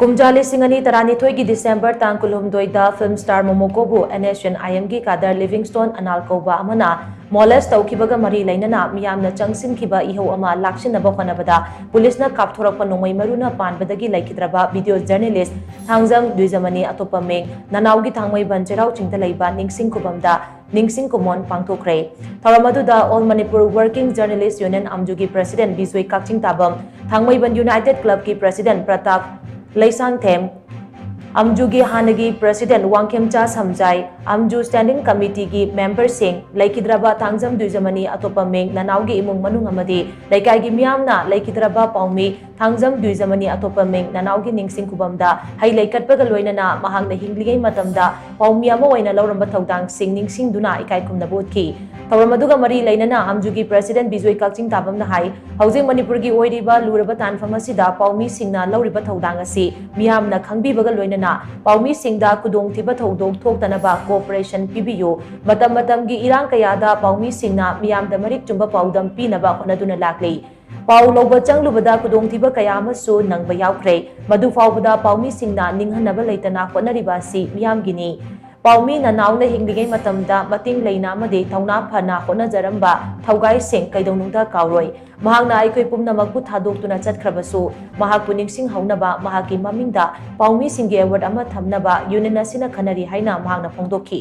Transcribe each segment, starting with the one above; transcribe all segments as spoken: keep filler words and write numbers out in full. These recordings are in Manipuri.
ꯀꯨꯝꯖꯥ ꯂꯤꯁꯤꯡ ꯑꯅꯤ ꯇꯔꯥꯅꯤꯊꯣꯏꯒꯤ ꯗꯤꯁꯦꯝꯕꯔ ꯇꯥꯡ ꯀꯨꯟꯍꯨꯝꯗꯣꯏꯗ film star ꯃꯣꯃꯣꯀꯣꯕꯨ N S C N I M ꯒꯤ cadre ꯂꯤꯚꯤꯡꯁ꯭ꯇꯣꯟ ꯑꯅꯥꯜ ꯀꯧꯕ ꯑꯃꯅ molest ꯇꯧꯈꯤꯕꯒ ꯃꯔꯤ ꯂꯩꯅꯅ ꯃꯤꯌꯥꯝꯅ ꯆꯪꯁꯤꯟꯈꯤꯕ ꯏꯍꯧ ꯑꯃ ꯂꯥꯛꯁꯤꯟꯅꯕ ꯍꯣꯠꯅꯕꯗ ꯄꯨꯂꯤꯁꯅ ꯀꯥꯞꯊꯣꯔꯛꯄ ꯅꯣꯡꯃꯩ ꯃꯔꯨꯅ ꯄꯥꯟꯕꯗꯒꯤ ꯂꯩꯈꯤꯗ꯭ꯔꯕ video journalist ꯊꯥꯡꯖꯝ ꯗ꯭ꯋꯤꯖꯃꯅꯤ ꯑꯇꯣꯞꯄ ꯃꯤꯡ ꯅꯅꯥꯎꯒꯤ ꯊꯥꯡꯃꯩꯕꯟ ꯆꯩꯔꯥꯎ ꯆꯤꯡꯗ ꯂꯩꯕ ꯅꯤꯡꯁꯤꯡ ꯈꯨꯕꯝꯗ ꯅꯤꯡꯁꯤꯡ ꯀꯨꯃꯣꯟ ꯄꯥꯡꯊꯣꯛꯈ꯭ꯔꯦ꯫ ꯊꯧꯔꯝ ꯑꯗꯨꯗ All Manipur Working Journalist Union ꯑꯝꯖꯨꯒꯤ president Bijoy ꯀꯛꯆꯤꯡ ꯇꯥꯕꯝ, ꯊꯥꯡꯃꯩꯕꯟ United Club ꯀꯤ president ꯄ꯭ꯔꯇꯥꯞ ꯂꯩꯁꯥꯡꯊꯦꯝ, ꯑꯝꯖꯨꯒꯤ ꯍꯥꯟꯅꯒꯤ president ꯋꯥꯡꯈꯦꯝꯆꯥ ꯁꯝꯖꯥꯏ, ꯑꯝꯖꯨ standing committee ꯒꯤ member ꯁꯤꯡ, ꯂꯩꯈꯤꯗ꯭ꯔꯕ ꯊꯥꯡꯖꯝ ꯗ꯭ꯋꯤꯖꯃꯅꯤ ꯑꯇꯣꯞꯄ ꯃꯤꯡ ꯅꯅꯥꯎꯒꯤ ꯏꯃꯨꯡ ꯃꯅꯨꯡ ꯑꯃꯗꯤ ꯂꯩꯀꯥꯏꯒꯤ ꯃꯤꯌꯥꯝꯅ ꯂꯩꯈꯤꯗ꯭ꯔꯕ ꯄꯥꯎꯃꯤ ꯊꯥꯡꯖꯝ ꯗ꯭ꯋꯤꯖꯃꯅꯤ ꯑꯇꯣꯞꯄ ꯃꯤꯡ ꯅꯅꯥꯎꯒꯤ ꯅꯤꯡꯁꯤꯡ ꯈꯨꯕꯝꯗ ꯍꯩ ꯂꯩ ꯀꯠꯄꯒ ꯂꯣꯏꯅꯅ ꯃꯍꯥꯛꯅ ꯍꯤꯡꯂꯤꯉꯩ ꯃꯇꯝꯗ ꯄꯥꯎꯃꯤ ꯑꯃ ꯑꯣꯏꯅ ꯂꯧꯔꯝꯕ ꯊꯧꯗꯥꯡꯁꯤꯡ ꯅꯤꯡꯁꯤꯡꯗꯨꯅ ꯏꯀꯥꯏ ꯈꯨꯝꯅꯕ ꯎꯠꯈꯤ꯫ ꯊꯧꯔꯝ ꯑꯗꯨꯒ ꯃꯔꯤ ꯂꯩꯅꯅ ꯑꯝꯖꯨꯒꯤ president ꯕꯤꯖꯣꯏ ꯀꯛꯆꯤꯡ ꯇꯥꯕꯝꯅ ꯍꯥꯏ, ꯍꯧꯖꯤꯛ ꯃꯅꯤꯄꯨꯔꯒꯤ ꯑꯣꯏꯔꯤꯕ ꯂꯨꯔꯕ ꯇꯥꯟꯐꯝ ꯑꯁꯤꯗ ꯄꯥꯎꯃꯤꯁꯤꯡꯅ ꯂꯧꯔꯤꯕ ꯊꯧꯗꯥꯡ ꯑꯁꯤ ꯃꯤꯌꯥꯝꯅ ꯈꯪꯕꯤꯕꯒ ꯂꯣꯏꯅꯅ ꯄꯥꯎꯃꯤꯁꯤꯡꯗ ꯈꯨꯗꯣꯡꯊꯤꯕ ꯊꯧꯗꯣꯛ ꯊꯣꯛꯇꯅꯕ cooperation ꯄꯤꯕꯤꯌꯨ꯫ ꯃꯇꯝ ꯃꯇꯝꯒꯤ ꯏꯔꯥꯡ ꯀꯌꯥꯗ ꯄꯥꯎꯃꯤꯁꯤꯡꯅ ꯃꯤꯌꯥꯝꯗ ꯃꯔꯤꯛ ꯆꯨꯝꯕ ꯄꯥꯎꯗꯝ ꯄꯤꯅꯕ ꯍꯣꯠꯅꯗꯨꯅ ꯂꯥꯛꯂꯤ꯫ ꯄꯥꯎ ꯂꯧꯕ ꯆꯪꯂꯨꯕꯗ ꯈꯨꯗꯣꯡꯊꯤꯕ ꯀꯌꯥ ꯑꯃꯁꯨ ꯅꯪꯕ ꯌꯥꯎꯈ꯭ꯔꯦ꯫ ꯃꯗꯨ ꯐꯥꯎꯕꯗ ꯄꯥꯎꯃꯤꯁꯤꯡꯅ ꯅꯤꯡꯍꯟꯅꯕ ꯂꯩꯇꯅ ꯍꯣꯠꯅꯔꯤꯕ ꯑꯁꯤ ꯃꯤꯌꯥꯝꯒꯤꯅꯤ꯫ ꯄꯥꯎꯃꯤ ꯅꯅꯥꯎꯅ ꯍꯤꯡꯂꯤꯉꯩ ꯃꯇꯝꯗ ꯃꯇꯤꯡ ꯂꯩꯅ ꯑꯃꯗꯤ ꯊꯧꯅꯥ ꯐꯅ ꯍꯣꯠꯅꯖꯔꯝꯕ ꯊꯧꯒꯥꯏꯁꯤꯡ ꯀꯩꯗꯧꯅꯨꯡꯗ ꯀꯥꯎꯔꯣꯏ꯫ ꯃꯍꯥꯛꯅ ꯑꯩꯈꯣꯏ ꯄꯨꯝꯅꯃꯛꯄꯨ ꯊꯥꯗꯣꯛꯇꯨꯅ ꯆꯠꯈ꯭ꯔꯕꯁꯨ, ꯃꯍꯥꯛꯄꯨ ꯅꯤꯡꯁꯤꯡꯍꯧꯅꯕ ꯃꯍꯥꯛꯀꯤ ꯃꯃꯤꯡꯗ ꯄꯥꯎꯃꯤꯁꯤꯡꯒꯤ award ꯑꯃ ꯊꯝꯅꯕ union ꯑꯁꯤꯅ ꯈꯟꯅꯔꯤ ꯍꯥꯏꯅ ꯃꯍꯥꯛꯅ ꯐꯣꯡꯗꯣꯛꯈꯤ꯫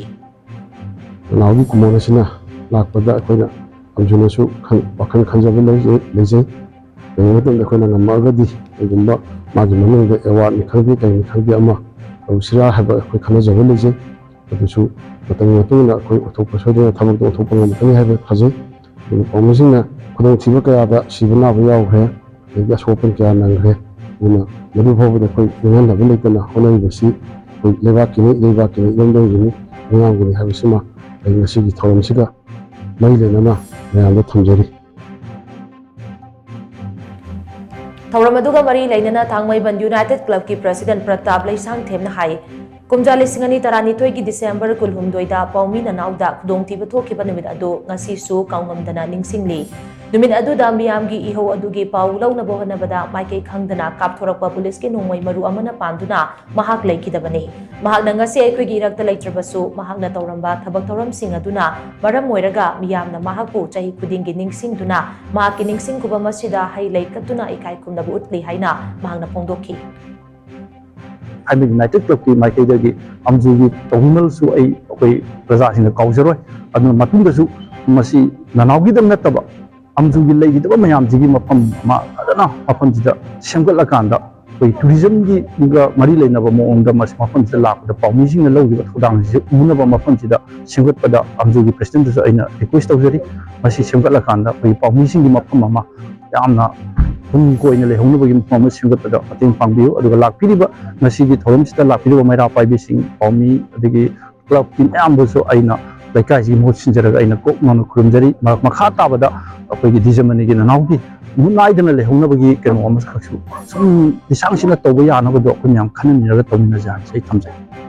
ꯅꯅꯥꯎꯒꯤ ꯀꯨꯃꯣꯟ ꯑꯁꯤꯅ ꯂꯥꯛꯄꯗ ꯑꯩꯈꯣꯏꯅ ꯑꯝꯖꯨꯅꯁꯨ ꯈꯟ-, ꯋꯥꯈꯜ ꯈꯟꯖꯕ ꯂꯩꯖꯩ, ꯂꯩꯖꯩ꯫ ꯀꯔꯤꯒꯨꯝꯕ ꯃꯇꯝꯗ ꯑꯩꯈꯣꯏꯅ ꯉꯝꯃꯛꯑꯒꯗꯤ ꯀꯔꯤꯒꯨꯝꯕ ꯃꯥꯒꯤ ꯃꯃꯤꯡꯗ awardꯅꯤ ꯈꯪꯗꯦ, ꯀꯔꯤꯅꯤ ꯈꯪꯗꯦ ꯑꯃ ꯇꯧꯁꯤꯔꯥ ꯍꯥꯏꯕ ꯑꯩꯈꯣꯏ ꯈꯟꯅꯖꯕ ꯂꯩꯖꯩ꯫ ꯑꯗꯨꯁꯨ ꯃꯇꯝꯒꯤ ꯃꯇꯨꯡ ꯏꯟꯅ ꯑꯩꯈꯣꯏ ꯑꯣꯟꯊꯣꯛꯄ ꯁꯣꯏꯗꯅ ꯊꯕꯛꯇꯣ ꯑꯣꯟꯊꯣꯛꯄ ꯉꯝꯃꯛꯀꯅꯤ ꯍꯥꯏꯕ ꯊꯥꯖꯩ꯫ ꯑꯗꯨꯒ ꯄꯥꯎꯃꯤꯁꯤꯡꯅ ꯈꯨꯗꯣꯡꯊꯤꯕ ꯀꯌꯥꯗ ꯁꯤꯕ ꯅꯥꯕ ꯌꯥꯎꯈ꯭ꯔꯦ, ꯑꯗꯒꯤ ꯑꯁꯣꯛ ꯑꯄꯟ ꯀꯌꯥ ꯅꯪꯈ꯭ꯔꯦ꯫ ꯑꯗꯨꯅ ꯃꯗꯨ ꯐꯥꯎꯕꯗ ꯑꯩꯈꯣꯏ ꯅꯤꯡꯍꯟꯅꯕ ꯂꯩꯇꯅ ꯍꯣꯠꯅꯔꯤꯕꯁꯤ ꯑꯩꯈꯣꯏ ꯂꯩꯕꯥꯛꯀꯤꯅꯤ, ꯂꯩꯕꯥꯛꯀꯤꯅꯤ, ꯏꯔꯝꯗꯝꯒꯤꯅꯤ, ꯃꯤꯌꯥꯝꯒꯤꯅꯤ ꯍꯥꯏꯕꯁꯤꯃ ꯑꯩ ꯉꯁꯤꯒꯤ ꯊꯧꯔꯝꯁꯤꯒ ꯃꯔꯤ ꯂꯩꯅꯅ ꯃꯌꯥꯝꯗ ꯊꯝꯖꯔꯤ꯫ ꯊꯧꯔꯝ ꯑꯗꯨꯒ ꯃꯔꯤ ꯂꯩꯅꯅ ꯊꯥꯡꯃꯩꯕꯟ United Clubꯀꯤ president ꯄ꯭ꯔꯇꯥꯞ ꯂꯩꯁꯥꯡꯊꯦꯝꯅ ꯍꯥꯏ, ꯀꯨꯝꯖꯥ ꯂꯤꯁꯤꯡ ꯑꯅꯤ ꯇꯔꯥꯅꯤꯊꯣꯏꯒꯤ ꯗꯤꯁꯦꯝꯕꯔ ꯀꯨꯟꯍꯨꯝꯗꯣꯏꯗ ꯄꯥꯎꯃꯤ ꯅꯅꯥꯎꯗ ꯈꯨꯗꯣꯡꯊꯤꯕ ꯊꯣꯛꯈꯤꯕ ꯅꯨꯃꯤꯠ ꯑꯗꯨ ꯉꯁꯤꯁꯨ ꯀꯥꯎꯉꯝꯗꯅ ꯅꯤꯡꯁꯤꯡꯂꯤ꯫ ꯅꯨꯃꯤꯠ ꯑꯗꯨꯗ ꯃꯤꯌꯥꯝꯒꯤ ꯏꯍꯧ ꯑꯗꯨꯒꯤ ꯄꯥꯎ ꯂꯧꯅꯕ ꯍꯣꯠꯅꯕꯗ ꯃꯥꯏꯀꯩ ꯈꯪꯗꯅ ꯀꯥꯞꯊꯣꯔꯛꯄ ꯄꯨꯂꯤꯁꯀꯤ ꯅꯣꯡꯃꯩ ꯃꯔꯨ ꯑꯃꯅ ꯄꯥꯟꯗꯨꯅ ꯃꯍꯥꯛ ꯂꯩꯈꯤꯗꯕꯅꯤ꯫ ꯃꯍꯥꯛꯅ ꯉꯁꯤ ꯑꯩꯈꯣꯏꯒꯤ ꯏꯔꯛꯇ ꯂꯩꯇ꯭ꯔꯕꯁꯨ, ꯃꯍꯥꯛꯅ ꯇꯧꯔꯝꯕ ꯊꯕꯛ ꯊꯧꯔꯝꯁꯤꯡ ꯑꯗꯨꯅ ꯃꯔꯝ ꯑꯣꯏꯔꯒ ꯃꯤꯌꯥꯝꯅ ꯃꯍꯥꯛꯄꯨ ꯆꯍꯤ ꯈꯨꯗꯤꯡꯒꯤ ꯅꯤꯡꯁꯤꯡꯗꯨꯅ ꯃꯍꯥꯛꯀꯤ ꯅꯤꯡꯁꯤꯡ ꯈꯨꯕꯝ ꯑꯁꯤꯗ ꯍꯩ ꯂꯩ ꯀꯠꯇꯨꯅ ꯏꯀꯥꯏ ꯈꯨꯝꯅꯕ ꯎꯠꯂꯤ ꯍꯥꯏꯅ ꯃꯍꯥꯛꯅ ꯐꯣꯡꯗꯣꯛꯈꯤ꯫ ꯊꯥꯏꯅ ꯌꯨꯅꯥꯏꯇꯦꯠ ꯀ꯭ꯂꯕꯀꯤ ꯃꯥꯏꯀꯩꯗꯒꯤ ꯑꯝꯖꯨꯒꯤ ꯇꯧꯕꯤꯃꯜꯁꯨ ꯑꯩ ꯑꯩꯈꯣꯏ ꯄ꯭ꯔꯖꯥꯁꯤꯡꯅ ꯀꯥꯎꯖꯔꯣꯏ꯫ ꯑꯗꯨꯅ ꯃꯇꯨꯡꯗꯁꯨ ꯃꯁꯤ ꯅꯅꯥꯎꯒꯤꯗꯪ ꯅꯠꯇꯕ ꯑꯝꯖꯨꯒꯤ ꯂꯩꯈꯤꯗꯕ ꯃꯌꯥꯝꯁꯤꯒꯤ ꯃꯐꯝ ꯑꯃ ꯐꯖꯅ ꯃꯐꯝꯁꯤꯗ ꯁꯦꯝꯒꯠꯂꯀꯥꯟꯗ ꯑꯩꯈꯣꯏ ꯇꯨꯔꯤꯖꯝꯒꯤꯒ ꯃꯔꯤ ꯂꯩꯅꯕ ꯃꯑꯣꯡꯗ ꯃꯁꯤ ꯃꯐꯝꯁꯤꯗ ꯂꯥꯛꯄꯗ ꯄꯥꯎꯃꯤꯁꯤꯡꯅ ꯂꯧꯈꯤꯕ ꯊꯧꯗꯥꯡꯁꯤꯁꯨ ꯎꯅꯕ ꯃꯐꯝꯁꯤꯗ ꯁꯦꯝꯒꯠꯄꯗ ꯑꯝꯖꯨꯒꯤ ꯄ꯭ꯔꯦꯁꯤꯗꯦꯟꯠꯇꯁꯨ ꯑꯩꯅ ꯔꯤꯀ꯭ꯋꯦꯁ ꯇꯧꯖꯔꯤ꯫ ꯃꯁꯤ ꯁꯦꯝꯒꯠꯂꯀꯥꯟꯗ ꯑꯩꯈꯣꯏꯒꯤ ꯄꯥꯎꯃꯤꯁꯤꯡꯒꯤ ꯃꯐꯝ ꯑꯃ ꯌꯥꯝꯅ ꯇꯨꯡ ꯀꯣꯏꯅ ꯂꯩꯍꯧꯅꯕꯒꯤ ꯃꯐꯝ ꯑꯃ ꯁꯦꯝꯒꯠꯄꯗ ꯃꯇꯦꯡ ꯄꯥꯡꯕꯤꯌꯨ꯫ ꯑꯗꯨꯒ ꯂꯥꯛꯄꯤꯔꯤꯕ ꯉꯁꯤꯒꯤ ꯊꯧꯔꯝꯁꯤꯗ ꯂꯥꯛꯄꯤꯔꯤꯕ ꯃꯩꯔꯥ ꯄꯥꯏꯕꯤꯁꯤꯡ, ꯄꯥꯎꯃꯤ, ꯑꯗꯒꯤ ꯀ꯭ꯂꯕꯀꯤ ꯃꯌꯥꯝꯕꯨꯁꯨ ꯑꯩꯅ ꯂꯩꯀꯥꯏꯁꯤꯒꯤ ꯃꯍꯨꯠ ꯁꯤꯟꯖꯔꯒ ꯑꯩꯅ ꯀꯣꯛ ꯅꯧꯅ ꯈꯨꯔꯨꯝꯖꯔꯤ꯫ ꯃ-, ꯃꯈꯥ ꯇꯥꯕꯗ ꯑꯩꯈꯣꯏꯒꯤ ꯗꯤꯖꯃꯅꯤꯒꯤ ꯅꯅꯥꯎꯒꯤ ꯃꯨꯠ ꯅꯥꯏꯗꯅ ꯂꯩꯍꯧꯅꯕꯒꯤ ꯀꯩꯅꯣ ꯑꯃꯈꯛꯁꯨ ꯁꯨꯝ ꯂꯤꯁꯥꯡꯁꯤꯠꯅ ꯇꯧꯕ ꯌꯥꯅꯕꯗꯣ ꯑꯩꯈꯣꯏ ꯃꯌꯥꯝ ꯈꯟꯅꯃꯤꯟꯅꯔꯒ ꯇꯧꯃꯤꯟꯅꯁꯦ ꯍꯥꯏꯕꯁꯦ ꯑꯩ ꯊꯝꯖꯒꯦ꯫